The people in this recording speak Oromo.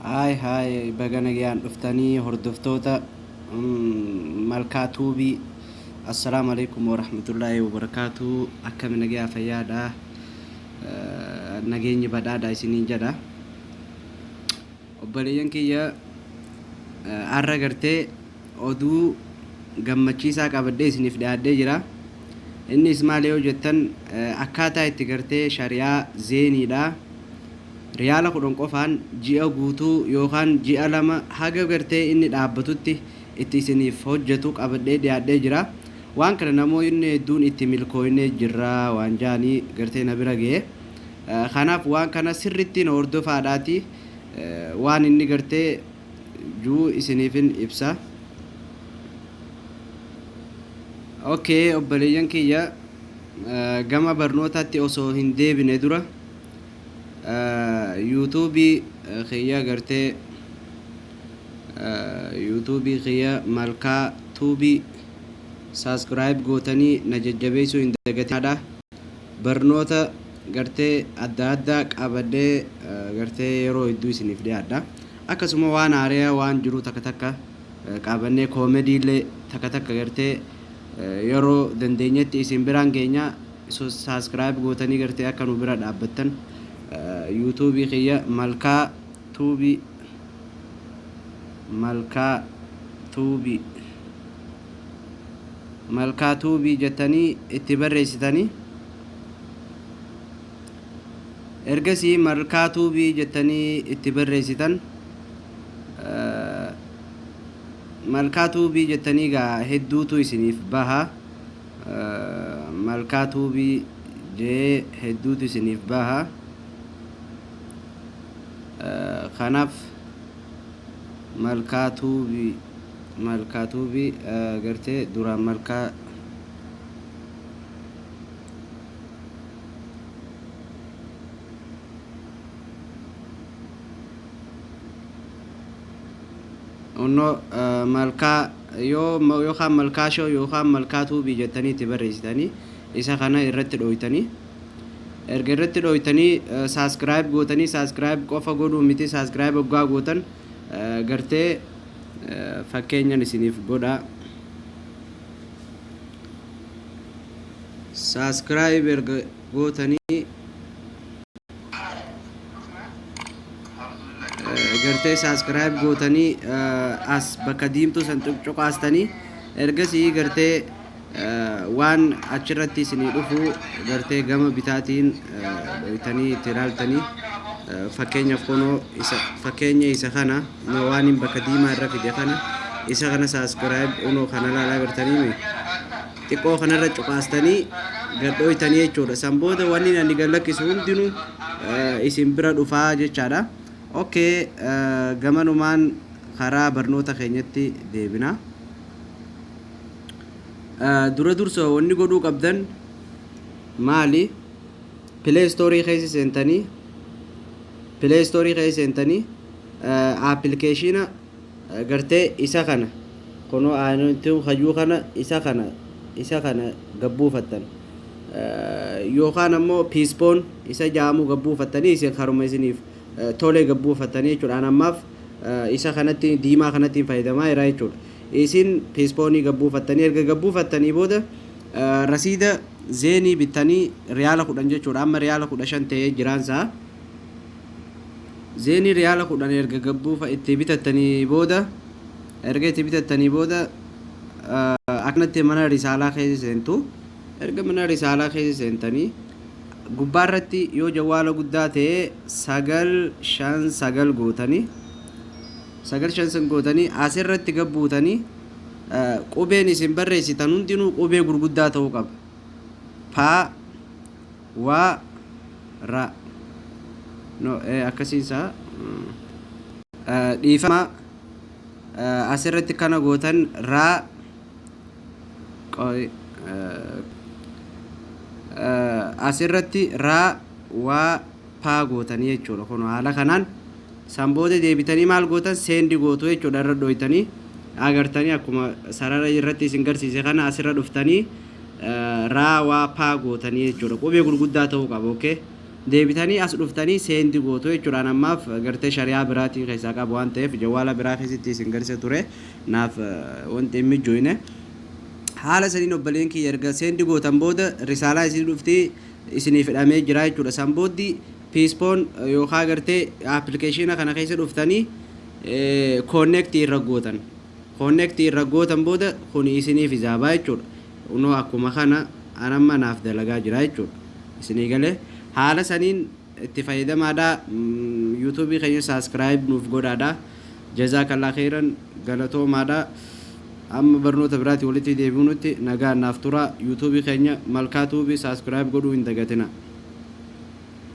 Haay haay, baga nagayaan dhuftanii hordoftoota Malkaa Tuubii. Assalaamu alaikum warahmatullaahi wabarakaatu. Akkami, nagayaa, fayyaadha? Nageenyi badhaadha isiniin jedha. Obboleeyyan kiyya, har'a gartee oduu gammachiisaa qabadhee isiniif dhiyaadhee jira. Innis maal yoo jettan, akkaataa itti gartee shari'aa Zainiidha. Riyaala 10 qofaan ji'a guutuu yookaan ji'a 2 haga gartee inni dhaabbatutti itti isiniif hojjetu qabadhee dhiyaadhee jira. Waan kana namoonni hedduun itti milkooynee jirra waan jaanii gartee na bira ga'e. Kanaaf waan kana sirriitti na hordofaadhaati, waan inni gartee juu isiniifin ibsa. Okay, obboleeyyan kiyya, gama barnootaatti osoo hin deebine dura YouTubeii kiyya gartee YouTubeii kiyya Malkaa Tuubii subscribe gootanii na jajjabeessuu hin dagatinaadha. Barnoota gartee adda addaa qabadhee gartee yeroo hedduu isiniif dhiyaadha. Akkasuma waan haariyaa waan jiru takka takka qabannee, comedy illee takka takka gartee yeroo dandeenyetti isin biraan geenya. Subscribe gootanii gartee akka nu bira dhaabbattan, YouTubeii kiyya Malkaa Tuubii, Malkaa Tuubii, Malkaa Tuubii jettanii itti barreessitanii, ergasii Malkaa Tuubii jettanii itti barreessitan. Malkaa Tuubii jettanii gaa hedduutu isiniif baha. Malkaa Tuubii jee hedduutu isiniif baha. Kanaaf Malkaa Tuubii, Malkaa Tuubii gartee duraan Malkaa Unnoo Malkaa yoo yookaan Malkaa Show yookaan Malkaa Tuubii jettanii itti barreessitanii, isa kana irratti dhooytanii, erga irratti dhooytanii subscribe gootanii, subscribe qofa godhuu miti, subscribe hoggaa gootan gartee fakkeenyan isiniif godha. Subscribe erga gootanii gartee subscribe gootanii, as bakka diimtuu san cuqaastanii, ergasii gartee waan achirratti isinii dhufu gartee gama bitaatiin dhoytanii itti ilaaltanii, fakkeenyaaf kunoo isa fakkeenya isa kana waan hin bakka diimaa irra fide kana, isa kana subscribe unoo kana ilaalaa gartanii xiqqoo kanarra cuqaastanii gad dhoytanii jechuudha. San booda wanni ani gad lakkisu hundinuu isin bira dhufaa jechaadha. Okay, gamanumaan karaa barnoota keenyatti deebina. Dura dursa wanni godhuu qabdan maali? Play Storeii keessa seentanii, Play Storeii keessa seentanii, applicationa gartee isa kana kunoo aanutti hayyuu kana, isa kana gabbuufattan yookaan ammoo Psiphon isa jaamu gabbuufattanii, isin karuma isiniif tolee gabbuufattanii jechuudha. An ammaaf isa kanatti diimaa kanatti fayyadamaa jira jechuudha. Isin Psiphonii gabbuufattanii, erga gabbuufattanii booda rasiida Zainii bittanii riyaala 10 jechuudha. Amma riyaala 15 ta'ee jiraansaa. Zainii riyaala 10 erga gabbuufa itti bitattanii booda, erga itti bitattanii booda, akkanatti mana risaalaa keessa seentu. Erga mana risaalaa keessa seentanii, gubbaarratti yoo jawwaala guddaa ta'e 959 gootanii, 959 gootanii asirratti gabbuutanii, qubeen isin barreessitan hundinuu qubee gurguddaa ta'uu qaba. Paa, waa, ra, no, akkasiinsaa dhiifama, asirratti kana gootan raa qoy, asirratti raa, waa, paa gootanii jechuudha. Kun haala kanaan san booda deebitanii maal gootan? Send gootu jechuudha. Irra dhoytanii agartanii akkuma sarara irratti isin garsiise kana asirra dhuftanii raa, waa, paa gootanii jechuudha. Qubee gurguddaa ta'uu qaba. Okay. Deebitanii as dhuftanii send gootu jechuudhaan. Ammaaf gartee shari'aa biraatiin keessaa qabu waan ta'eef, jawwaala biraa keessatti isin garsiisa ture, naaf wanti hin mijoine. Haala saniin, obboleen kiyya, erga send gootan booda risaalaa isin dhufti, isinii fidhamee jira jechuudha. San booddi Psiphon yookaan gartee appilikeeshina kana keessa dhuftanii connect irra gootan. Connect irra gootan booda kun isiniif izaabaa jechuudha. Kunoo akkuma kana anamma naaf dalagaa jira jechuudha. Isinii galee? Haala saniin itti fayyadamaadha. Yuutuubii keenya subscribe nuuf godhaadha. Jazaakallaa khairan, galatoomaadha. Amma barnoota biraatti walitti deebi'unutti nagaan naaf tura. Yuutuubii keenya Malkaa Tuubii subscribe godhuu hin dagatina.